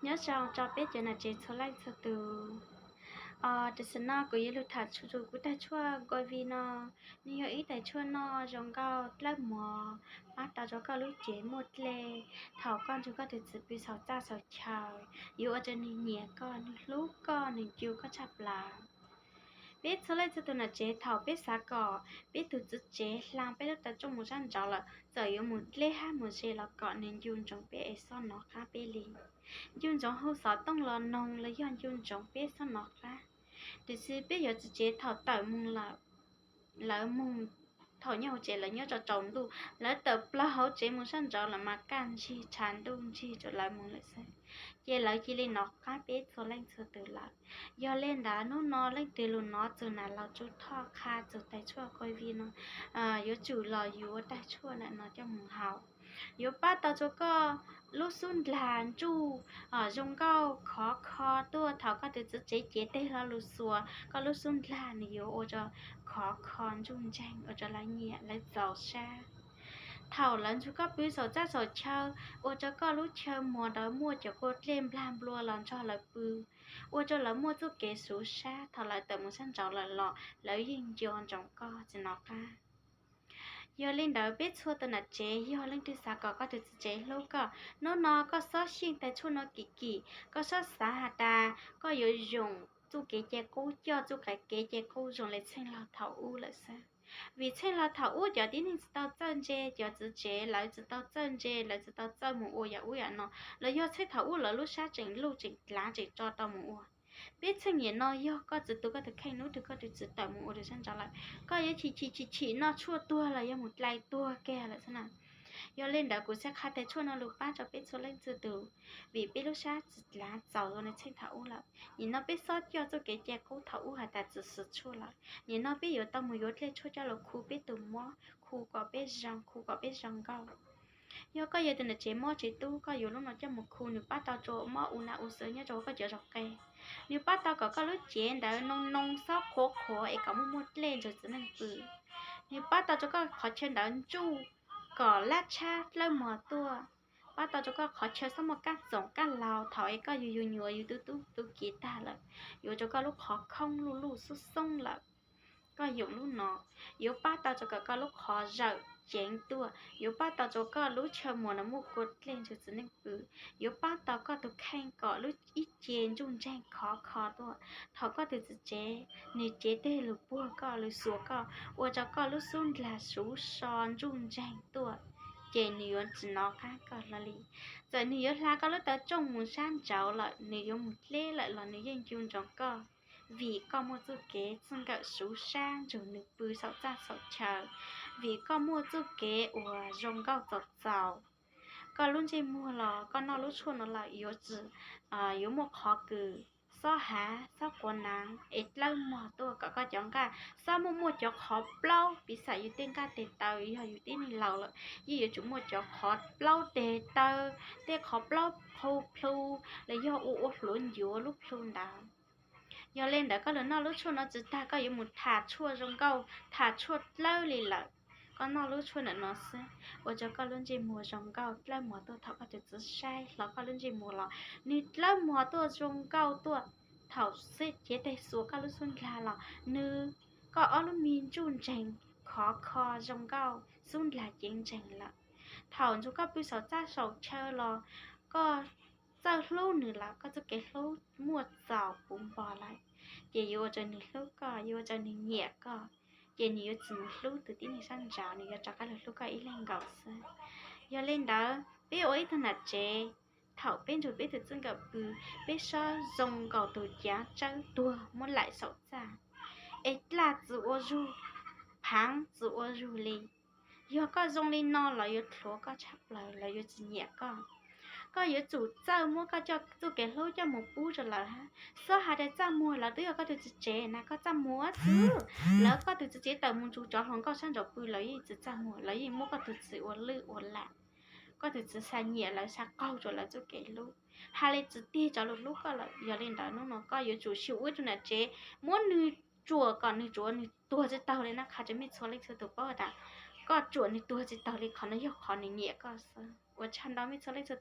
Nyob zoo tso peb cov nam tsev txhua leej txhua tus. Tam sim no kuv yuav lug tham txug kuv tais tshuaj Covid no. Nws yog ib tais tshuaj noj zoo nkauj dlawb mov, pab tau rua koj lub cev muaj dlej. Thaum koj nrug koj tug txiv pw saum txaj saum chaw, yuav ua rua nwg nyiam koj, nwg hlub koj, nwg ncu koj tshaj plaws. Peb txhua leej txhua tus nam tsev, thaum peb xav kom peb tug txiv tsev hla peb lub taw rooj mus sab nraud lawm, txawm yuav mus dleb hab mus ze los kom nwg ncu ntsoov peb es xob nov qab peb le. Ncu ntsoov hu xov tooj los noog los yog ncu ntsoov peb xob nov qab. Tiam sis peb yuav txiv tsev thaum tawm moog lawm, lawv moog, thaum nyob huv tsev lawv nyob rau tsaus ntuj, lawv tawm plaws hauv tsev mus sab nraud lawm mas kaj ntsig tshav ntuj ntsig rua lawv moog lawm xwb, ces lawv cia li nov qab peb txhua leej txhua tus lawm. Yog le ntawd nub no leej twg lug nov txug nam laug Tsuj Thoj qha txug tais tshuaj Covid no, yuav tsum los yuav tais tshuaj nam no coj moog haus. Yuav pab tau rua koj lub xub ndlag ntsuj zoo nkauj khov kho tuaj. Thaum koj tug txiv tsev cev teg hlo lug xuas koj lub xub ndlag, nwg yuav ua rua khov kho ntsuj ntseeg, ua rua lawv nyiam lawv txaus sab. Thaum lawv nrug koj pw saum txaj saum chaw, ua rua koj lub chaw muag ntawd muaj cov kua dlej nplag nplua los nrog lawv pw, ua rua lawv muaj txuj kev xuv sab. Thaum lawv tawm mus sab nraud lawm los lawv yeej nco ntsoov koj tsis nov qab. Yog le ntawd peb txhua tus nam tsev, yog leej twg xav kom koj tug txiv tsev hlub koj, nub no koj xob xyeej tais tshuaj no kim kim, koj xob xav has tas koj yuav zoo txuj kev cai qub, coj txuj kev cai qub zoo le txheej laug thaum ub lawm xwb. Vim txheej laug thaum ub cov tib neeg tsis tau txawj ntse, cov txiv tsev lawv tsis tau txawj ntse, lawv tsis tau txawj mus ua yam ub yam no, los yog txheej thaum ub lawv lub sab tseem luj tseem dlav tseem tso tau mus ua. Peb txheej niam no yog koj tsis tu koj tug kheej, nub twg koj tug txiv tawm mus ua rau sab nraud lawm, koj yuav chim chim chim chim noj tshuaj tuag los yog mus dlai tuag kiag lawm xwb na. Yog le ntawd kuv xav qha tais tshuaj no lug pab rau peb txhua leej txhua tus, vim peb lub sab tsis dlav txaus zoo le txheej thaum ub lawm. Nim no peb xob coj txuj kev cai qub thaum ub has tas tsis xwm tshuaj lawm. Nim no peb yuav tau mus yuav dlej tshuaj coj lug khu peb tug mob, khu kom peb zoo, khu kom peb zoo nkauj. Yog koj yog tus nam tsev mob tsev tub, koj yuav lub no coj mus khu, nws pab tau rua mob u na u xwb nyob rau koj cov zog qe. Nws pab tau kom koj lub cev ntawd noo noo xob qhuav qhuav es kom muaj muaj dlej nrug txiv neej pw. Nws pab tau rua koj qhov chaw ntawd ntsuj kom lab tshab dlawb mog tuaj, pab tau rua koj qhov chaw xob muaj kab txoom kab laug thaum es koj yug yug nyuam yug tu tub tu kiv tag lawm, yuav rua koj lub qhov khoob luj luj xoob xoob lawm. Koj yoom lub no, yuav pab tau rua kom koj lub qhov zawm ceev tuaj, yuav pab tau rua koj lub chaw muag no muaj kua dlej nrug txiv neej pw, yuav pab tau koj tug kheej kom lub ib ce ntsuj ntseeg khov kho tuaj. Thaum koj tug txiv tsev nwg cev teg lug puag koj lug xuas koj, ua rua koj lub xub ndlag suv so ntsuj ntseeg tuaj, ces nwg yuav tsis nov qab koj hlo li. Txawm nwg yuav hla koj lub taw rooj mus sab nraud lawm, nwg yuav mus dleb lawm los nwg yeej ncu ntsoov koj, vim koj muaj txuj kev txij nkawm suv sab nrug nwg pw saum txaj saum chaw, vim koj muaj txuj kev uas zoo nkauj txaus txaus. Koj lub ntsej muag los koj noj lub tshuaj no lawm yuav tsis, yuav muaj qhov kws xob hav xob quav naav es dlawb mog tuaj, kom koj cov nqaj xob muaj muaj cov qhov plaub, piv xam yus tej nqaj tes taw, yog yus tib neeg laus lawm yeej yuav tsum muaj cov qhov plaub tes taw, tej qhov plaub plhu plhu, los yog ua ua hluav ncuav lub plhu ntawd. Yog le ntawd koj lug noj lub tshuaj no tsis tag, koj yuav mus tham tshuaj zoo nkauj, tham tshuaj dlawb li lawm. Koj noj lub tshuaj ntawm no xwb, ua rua koj lub ntsej muag zoo nkauj dlawb mog tuaj. Thaum koj tug txiv saib hlo koj lub ntsej muag los nwg dlawb mog tuaj zoo nkauj tuaj. Thaum xwb cev teg xuas koj lub xub ndlag los nwg, koj ob lub mig ntsuj ntseeg khov kho zoo nkauj, xub ndlag ceev ntseeg lawm. Thaum nrug koj pw saum txaj saum chaw los koj txawj hlub nwg lawm, koj txuj kev hlub muaj txaus puv npo lawm, ces yuav ua rua nwg hlub koj, yuav ua rua nwg nyiam koj, ces nwg yuav tsis mus hlub tug tib neeg sab nraud, nwg yuav rov qab lug hlub koj ib leeg nkaus xwb. Yog le ntawd peb ua ib tug nam tsev, thaum peb nrug peb tug txij nkawm pw, peb xob zoo nkaus tug cav tsawb tuag muab laim saum txaj, es dlaj tsis ua zug, phaav tsis ua zug li. Yog koj zoo li no lawv yuav hlub koj tshaj plaws, lawv yuav tsis nyiam koj. Koj yuav tsum txawj muab koj coj txuj kev hlub coj mus pub rua lawv hab. Xob has tas txaj muag, lawv twb yog koj tug txiv tsev na, koj txaj muag xwb. Lawv koj tug txiv tsev tawm mus nrug cov hluas nkauj sab nraud pw, lawv yeej tsis txaj muag, lawv yeej muab koj tug txiv ua lwj ua lam. Koj tug txiv xav nyiam lawv, xav qaug rua lawv txuj kev hlub, has le tsis tig rov lug hlub koj lawm. Yog le ntawd nub no koj yuav tsum xyuas ua ib tug nam tsev, muab nwg tsuam kom nwg tsuav nwg tuag tsis taug li na. Qha rua mej txhua leej txhua tug paub tas koj tsuam nwg tuag tsis taug li, qhov no yog qhov nwg nyiam koj xwb. Ua tsaug ntau mej txhua leej txhua